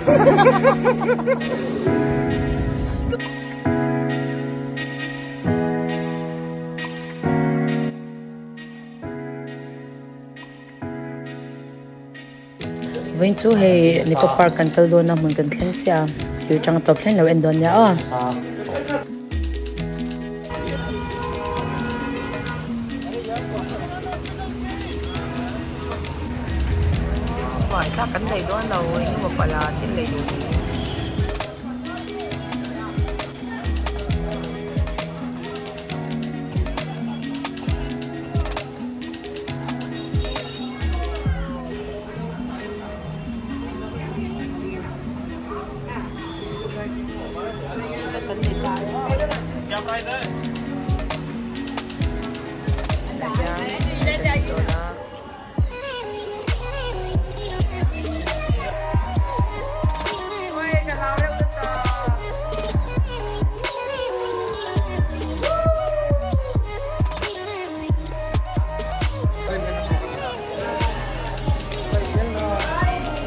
Vawiin chu hei Nico Park kan kal dawn a hmun kan thleng chiah a thir tang tawp thleng lo en dawn nia aw. Kan lei dawn lo engemaw pala thil lei duh ni.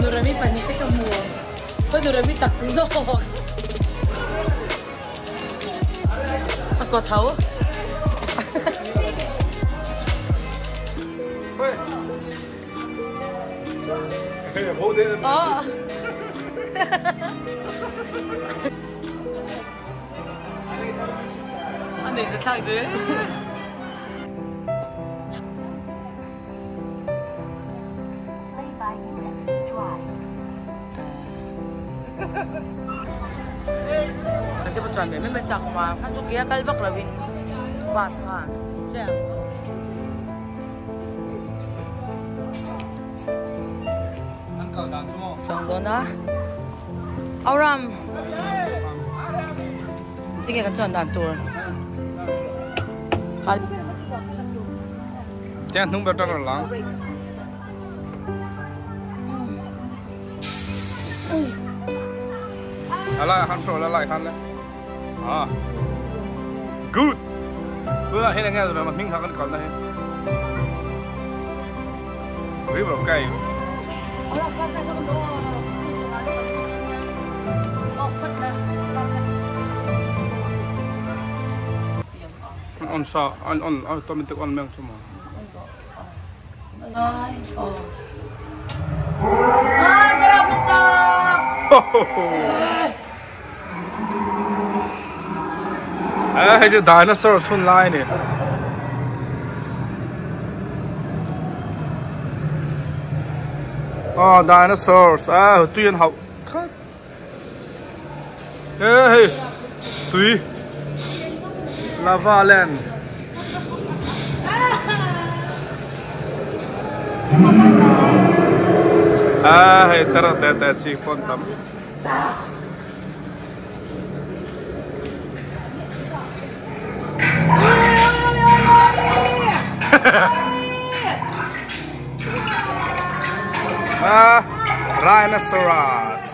Nurami pahnih te ka hmu ka Nurami tak zawk a kaw tho. A nei za thlak deuh. Kan te pawh chuan ve mai mai chak awm a, khan chu ke a kal vak lovin bus khan hria. Chuang dawn a Auram tinge kan chuan dan tur kal Tiang hnung ber tang rawn lang. A lai ah khan hrawl a lai khan le. Ah. Good. Tunah hian enge a hming kha kan kalna hi. River Cave. An on sa an on automatic on meng chu maw. Eh hei chu dinosaurs hun lai a ni. Aw dinosaurs a tui an hauh khat eh hei tui lava land. A hei tara te te chi pawn tam. Ah, rhinoceros.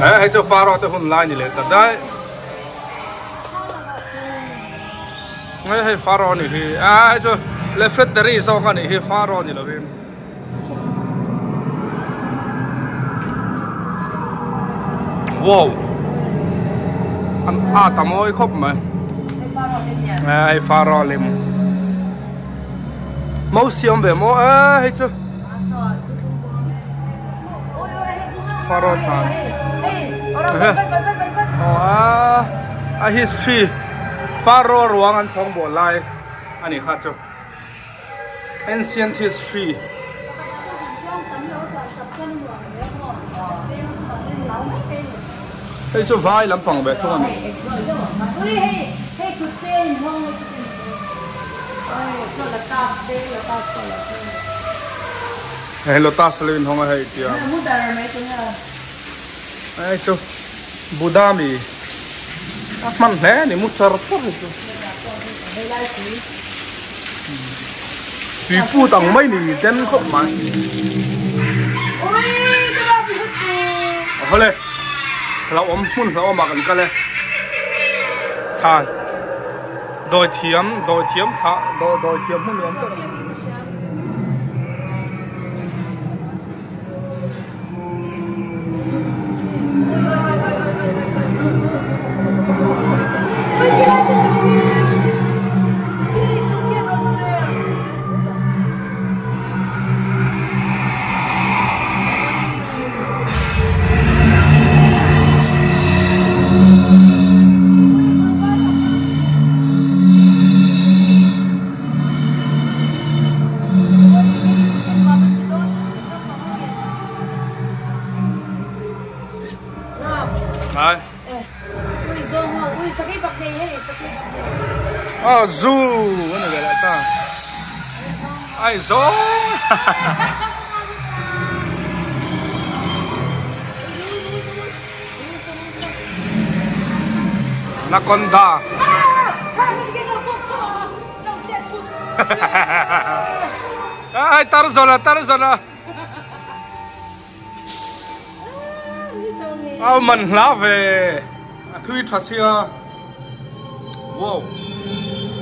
Eh, hei chu Pharaoh te hun lai ni leh ta daih. Hei hei Pharaoh ni hi. Ah, hei chu Lefreteri zawk a nih hi Pharaoh ni lovin. Wow. An a ta mawi khawp mai. Hei Pharaoh lim. Mau siam ve maw e hei chu. Pharaoh thlan. Oh a a history Pharaoh ruang an chhawng bawl lai a nih kha chu. Ancient history. Hei chu vai lampang ve thung a ni. Hei lotus lo inhawng a hei tia. Hei chu Buddha mi a hman hle a ni mu char char hi chu. Tui put ang mai ni den khawp mai. Hawle hlauhawm hmun hlauhawm ah kan kal e. Thlan dawi thiam dawi thiam thlah dawi thiam hmun nuam tak a ni. Ah, zoo ani ve leh ta. Ai zawng. Anaconda. Ai Tarzan a Tarzan a. Au man hla ve a thui tha sia wow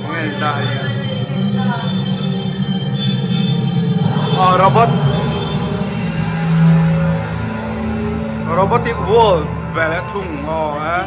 enge ni ta hei a robot robotic world ve leh thung aw eh.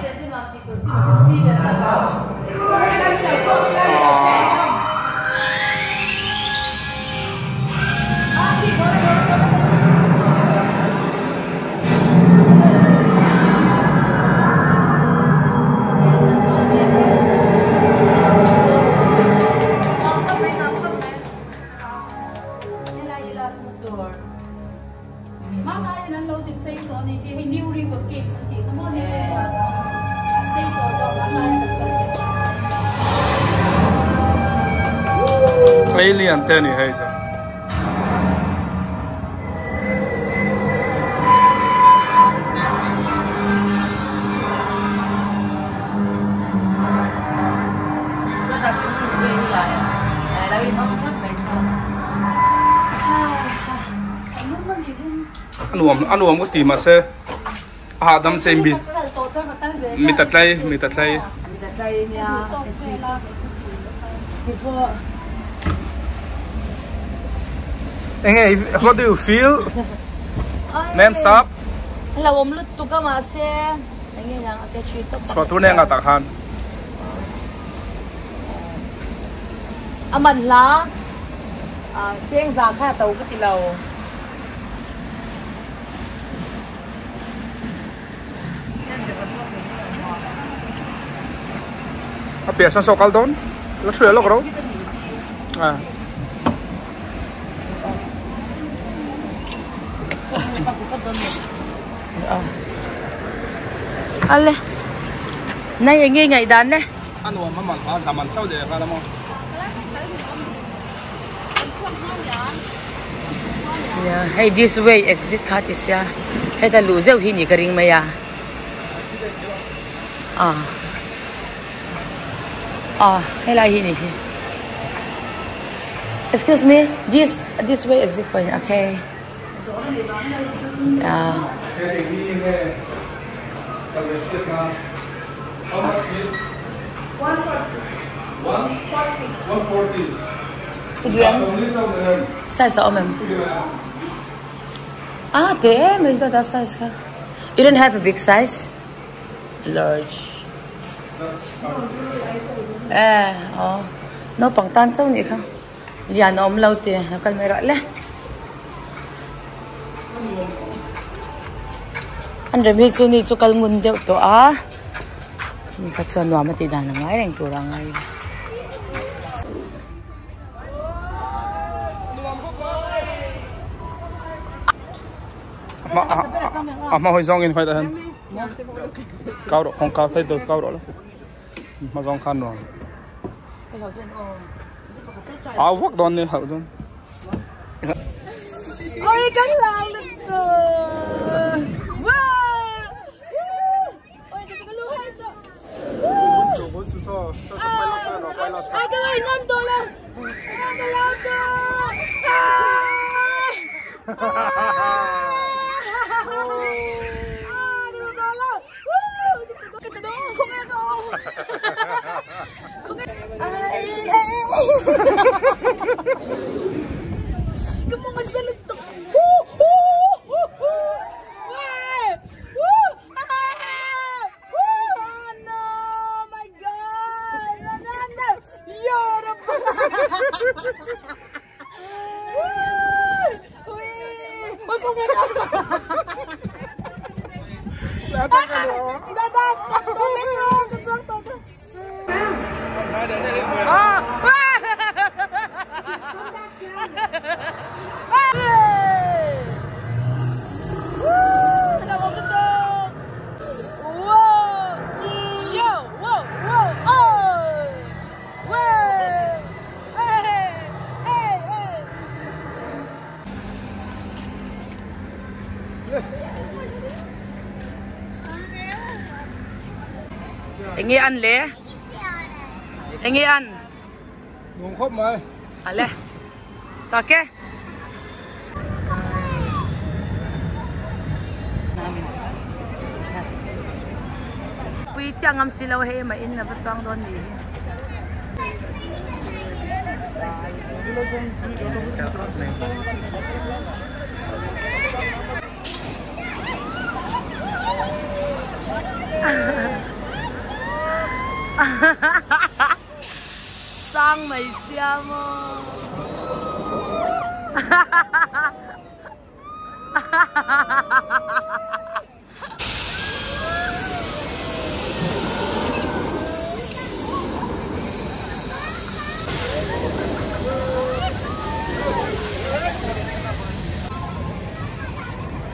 Alien te ni hei chu. Anuam anuam ka ti mahse a hahdam se mi mi ta tlai mi ta tlai enge what do you feel mem sap hlauhawm lutuk a mahse enge hian a ke thi tawp chhuah tur nen nga tah khan a man hla cheng za kha to ka ti lo. A piah sawn saw kal dawn la thu leh lawk ro a Ale nai enge ngaih dan le a nuam a man a zaman chauh leh nghal a maw. Hei this way exit kha ti sia heta luh zeuh hi ni ka ring mai a ah ah helai hi ni hi excuse me this this way exit point okay ah. Size a awm em? Ah te em mai chuan size kha. You don't have a big size? Large. Eh aw naupang tan chauh nih kha. Lian a awm lo te lo kal mai rawh le. An rem hi chu ni chu kal ngun deuh tawh a. Ni kha chuan nuam a tih dan a ngai reng tur a ngai. A hma hawi zawng in khawi tah hian kau rawh kawngka phei tur kau rawh la hma zawng khan nuam au vak dawn ni hauh dawn. Oi kan hlau lutuk. Wow! Oi ka lu hai to. Enge an le? Enge an? Nuam khawp mai. Ale. Ta ke. Pui chiang ngam si lo hei ma in la va chuang dawn ni hi. Sang mai sia maw.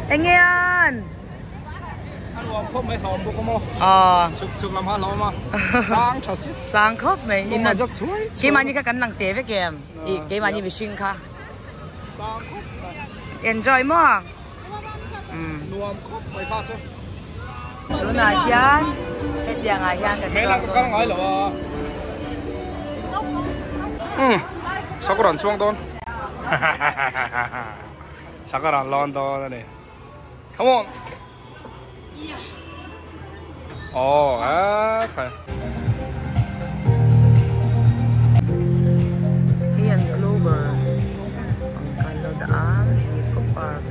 Enge an? A nuam khawp mai hlawm bawk a maw? Aw. Chhuk chhuk lam ha hlawm a. Sang tha si. Sang khawp mai. Kawng a zat chhuai chhuai. Keimahni kha kan lang te vek em? Keimahni mihring kha. Sang khawp mai. Enjoy maw? Nuam khawp mai kha chu. Tunah hian hetiang ah hian kan chuang dawn. Kal ngai lo a. Um sakawr an chuang dawn. Sakawr an lawn dawn a ni. Come on. Oh, okay. Hei an Global ang kan lo dah a Nico Park.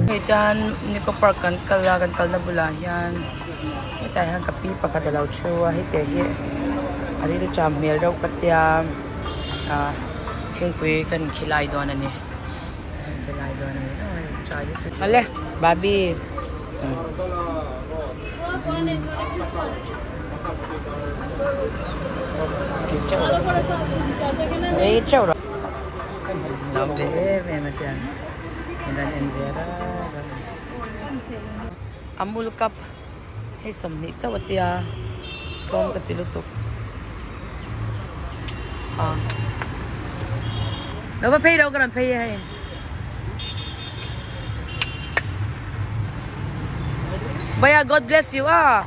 Hei tan Nico Park kan kal a kan kalna bulah hian hetah hian ka pi pakhat a lo thu a heti hi a ril cham hmel reuh ka tia ah thingpui kan khilai dawn a ni. Ale babi ei teuh rawh lo ve em em a chuan an en ve a amul cup hei sawmhnih chauh a tia tlawm ka ti lutuk a lo va phei lo ka rawn phei e hei baya god bless you a.